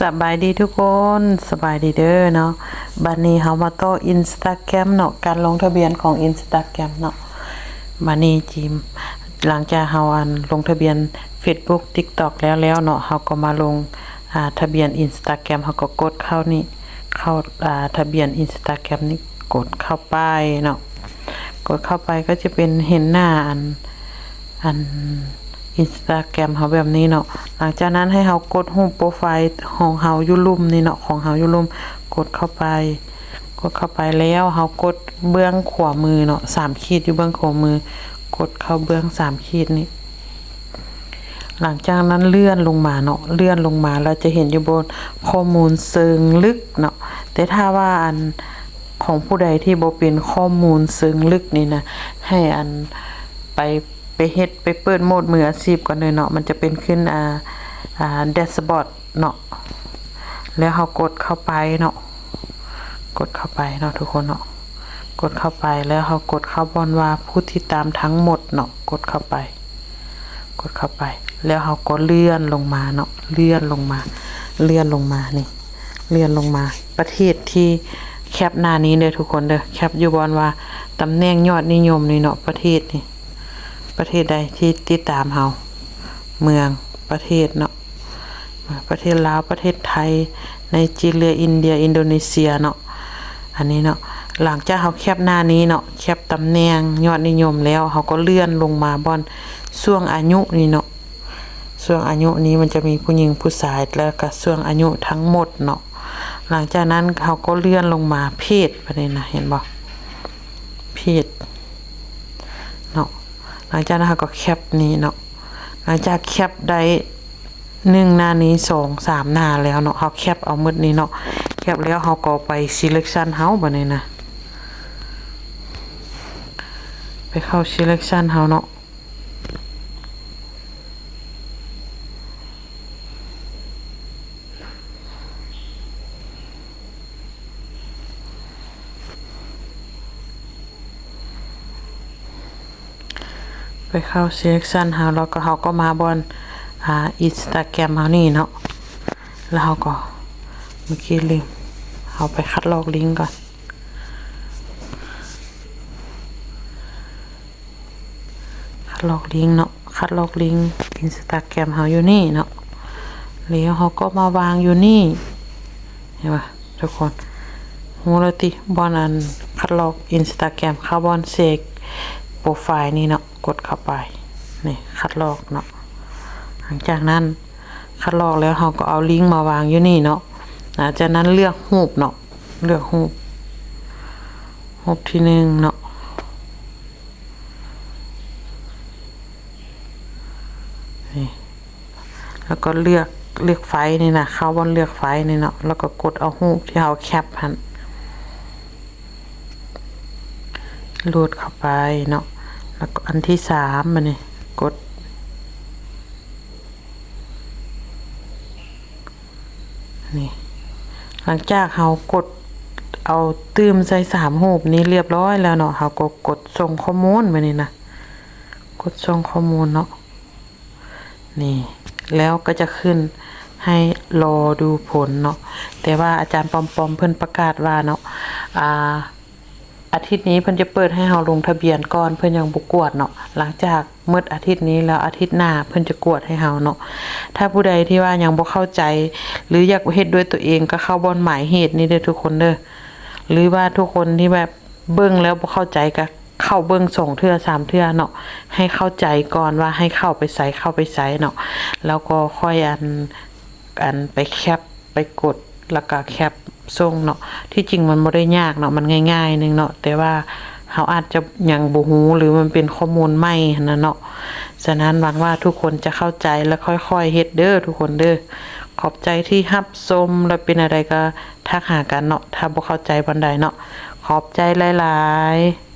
ສະບາຍດີທຸກຄົນ ສະບາຍດີເດີເນາະ. ບາດນີ້ເຮົາມາຕໍ່ອິນສະຕາແກຣມເນາະ ການລົງທະບຽນຂອງອິນສະຕາແກຣມເນາະ. ບາດນີ້ຈິມ ຫຼັງຈາກເຮົາອັນລົງທະບຽນເຟສບຸກ ຕິກຕັອກແລ້ວແລ້ວເນາະ ເຮົາກໍມາລົງ ອ່າ ທະບຽນອິນສະຕາແກຣມ. ເຮົາກໍກົດເຂົ້ານີ້ ເຂົ້າ ອ່າ ທະບຽນອິນສະຕາແກຣມນີ້ ກົດເຂົ້າໄປເນາະ. ກົດເຂົ້າໄປກໍຈະເປັນເຫັນໜ້າອັນ ອັນອິນສະຕາແກຣມເຮົາແບບນີ້ເນາະ. ຫຼັງຈາກນັ້ນໃຫ້ເຮົາກົດຮູບໂປຣໄຟຂອງເຮົາຢູ່ລຸ່ມນີ້ເນາະ ຂອງເຮົາຢູ່ລຸ່ມ ກົດເຂົ້າໄປ. ກົດເຂົ້າໄປແລ້ວເຮົາກົດເບື້ອງຂວາມືເນາະ ສາມຂີດຢູ່ເບື້ອງຂວາມື ກົດເຂົ້າເບື້ອງສາມຂີດນີ້. ຫຼັງຈາກນັ້ນເລື່ອນລົງມາເນາະ ເລື່ອນລົງມາແລ້ວຈະເຫັນຢູ່ບ່ອນຂໍ້ມູນເຊີງເລິກເນາະ. ແຕ່ຖ້າວ່າອັນຂອງຜູ້ໃດທີ່ບໍ່ເປັນຂໍ້ມູນເຊີງເລິກນີ້ນະ ໃຫ້ອັນໄປ ໄປເຮັດ ໄປເປີດໂໝດມືອາຊີບກ່ອນເດີເນາະ ມັນຈະເປັນຂຶ້ນ ອ່າ ອ່າ ແດັຊບອດເນາະ. ແລ້ວເຮົາກົດເຂົ້າໄປເນາະ ກົດເຂົ້າໄປເນາະທຸກຄົນເນາະ. ກົດເຂົ້າໄປແລ້ວເຮົາກົດເຂົ້າບ່ອນວ່າຜູ້ຕິດຕາມທັງໝົດເນາະ ກົດເຂົ້າໄປ ກົດເຂົ້າໄປ ແລ້ວເຮົາກໍເລື່ອນລົງມາເນາະ ເລື່ອນລົງມາ ເລື່ອນລົງມານີ້ ເລື່ອນລົງມາ ປະເທດທີ່ແຄັບໜ້ານີ້ເດີທຸກຄົນເດີ ແຄັບຢູ່ບ່ອນວ່າຕຳແໜ່ງຍອດນິຍົມນີ້ເນາະ ປະເທດນີ້ ປະເທດໃດທີ່ຕິດຕາມເຮົາ ເມືອງ ປະເທດເນາະ ປະເທດລາວ ປະເທດໄທ ໄນຈີເຣຍ ອິນເດຍ ອິນໂດເນເຊຍເນາະ ອັນນີ້ເນາະ. ຫຼັງຈາກເຮົາແຄັບໜ້ານີ້ເນາະ ແຄັບຕຳແໜ່ງຍອດນິຍົມແລ້ວ ເຮົາກໍເລື່ອນລົງມາບ່ອນຊ່ວງອາຍຸນີ້ເນາະ ຊ່ວງອາຍຸນີ້ມັນຈະມີຜູ້ຍິງຜູ້ຊາຍ ແລ້ວກໍຊ່ວງອາຍຸທັງໝົດເນາະ. ຫຼັງຈາກນັ້ນເຮົາກໍເລື່ອນລົງມາເພດ ບາດນີ້ນະ ເຫັນບໍ່ ເພດເນາະ. ຫຼັງຈາກນັ້ນເຮົາກໍແຄັບນີ້ເນາະ ຫຼັງຈາກແຄັບໄດ້ໜຶ່ງໜ້ານີ້ ສອງ ສາມໜ້າແລ້ວເນາະ ເຮົາແຄັບເອົາໝົດນີ້ເນາະ ແຄັບແລ້ວເຮົາກໍໄປຊີເລັກຊັນເຮົາ ບາດນີ້ນະ ໄປເຂົ້າຊີເລັກຊັນເຮົາເນາະ. ໄປເຂົ້າຊີເລັກຊັນເຮົາ ແລ້ວກໍເຮົາກໍມາບ່ອນ ອ່າ ອິນສະຕາແກຣມເຮົານີ້ເນາະ ແລ້ວເຮົາກໍ ເມື່ອກີ້ລືມ ເຮົາໄປຄັດລອກລິ້ງກ່ອນ. ຄັດລອກລິ້ງເນາະ ຄັດລອກລິ້ງອິນສະຕາແກຣມເຮົາຢູ່ນີ້ເນາະ ແລ້ວເຮົາກໍມາວາງຢູ່ນີ້ ເຫັນບໍ່ທຸກຄົນ ຮູ້ແລ້ວຕິ ບ່ອນອັນຄັດລອກອິນສະຕາແກຣມ ເຂົ້າບ່ອນເຊັກໂປຣໄຟນີ້ເນາະ ກົດເຂົ້າໄປ ນີ້ຄັດລອກເນາະ. ຫຼັງຈາກນັ້ນຄັດລອກແລ້ວ ເຮົາກໍເອົາລິ້ງມາວາງຢູ່ນີ້ເນາະ. ຫຼັງຈາກນັ້ນເລືອກຮູບເນາະ ເລືອກຮູບ ຮູບທີໜຶ່ງເນາະ ນີ້ ແລ້ວກໍເລືອກ ເລືອກໄຟລ໌ນີ້ນະ ເຂົ້າບ່ອນເລືອກໄຟລ໌ນີ້ເນາະ ແລ້ວກໍກົດເອົາຮູບທີ່ເຮົາແຄັບຫັ້ນ ໂຫຼດເຂົ້າໄປເນາະ ແລ້ວກໍອັນທີສາມ ບາດນີ້ກົດ ນີ້ ຫຼັງຈາກເຮົາກົດເອົາຕື່ມໃສ່ສາມຮູບນີ້ລຽບຮ້ອຍແລ້ວເນາະ ເຮົາກໍກົດສົ່ງຂໍ້ມູນ ບາດນີ້ນະ ກົດສົ່ງຂໍ້ມູນເນາະ ນີ້ ແລ້ວກໍຈະຂຶ້ນໃຫ້ລໍດູຜົນເນາະ. ແຕ່ວ່າອາຈານປອມໆ ເພິ່ນປະກາດວ່າເນາະ ອ່າ ອາທິດນີ້ເພິ່ນຈະເປີດໃຫ້ເຮົາລົງທະບຽນກ່ອນ ເພິ່ນຍັງບໍ່ກວດເນາະ. ຫຼັງຈາກໝົດອາທິດນີ້ແລ້ວ ອາທິດໜ້າເພິ່ນຈະກວດໃຫ້ເຮົາເນາະ. ຖ້າຜູ້ໃດທີ່ວ່າຍັງບໍ່ເຂົ້າໃຈ ຫຼື ຢາກເຮັດດ້ວຍຕົວເອງ ກໍເຂົ້າບ່ອນໝາຍເຫດນີ້ເດີທຸກຄົນເດີ. ຫຼືວ່າທຸກຄົນທີ່ແບບເບິ່ງແລ້ວບໍ່ເຂົ້າໃຈ ກໍເຂົ້າເບິ່ງສອງເທື່ອສາມເທື່ອເນາະ ໃຫ້ເຂົ້າໃຈກ່ອນວ່າໃຫ້ເຂົ້າໄປໃສ ເຂົ້າໄປໃສເນາະ ແລ້ວກໍຄ່ອຍອັນ ອັນໄປແຄັບ ໄປກົດ ແລ້ວກະແຄັບສົ່ງເນາະ. ທີ່ຈິງມັນບໍ່ໄດ້ຍາກເນາະ ມັນງ່າຍໆໜຶ່ງເນາະ ແຕ່ວ່າເຮົາອາດຈະຍັງບໍ່ຮູ້ ຫຼືມັນເປັນຂໍ້ມູນໃໝ່ຫັ້ນນະເນາະ. ສະນັ້ນຫວັງວ່າທຸກຄົນຈະເຂົ້າໃຈ ແລະ ຄ່ອຍໆເຮັດເດີທຸກຄົນເດີ. ຂອບໃຈທີ່ຮັບຊົມ ແລະ ເປັນແນວໃດກໍທັກຫາກັນເນາະ ຖ້າບໍ່ເຂົ້າໃຈບ່ອນໃດເນາະ. ຂອບໃຈຫຼາຍໆ.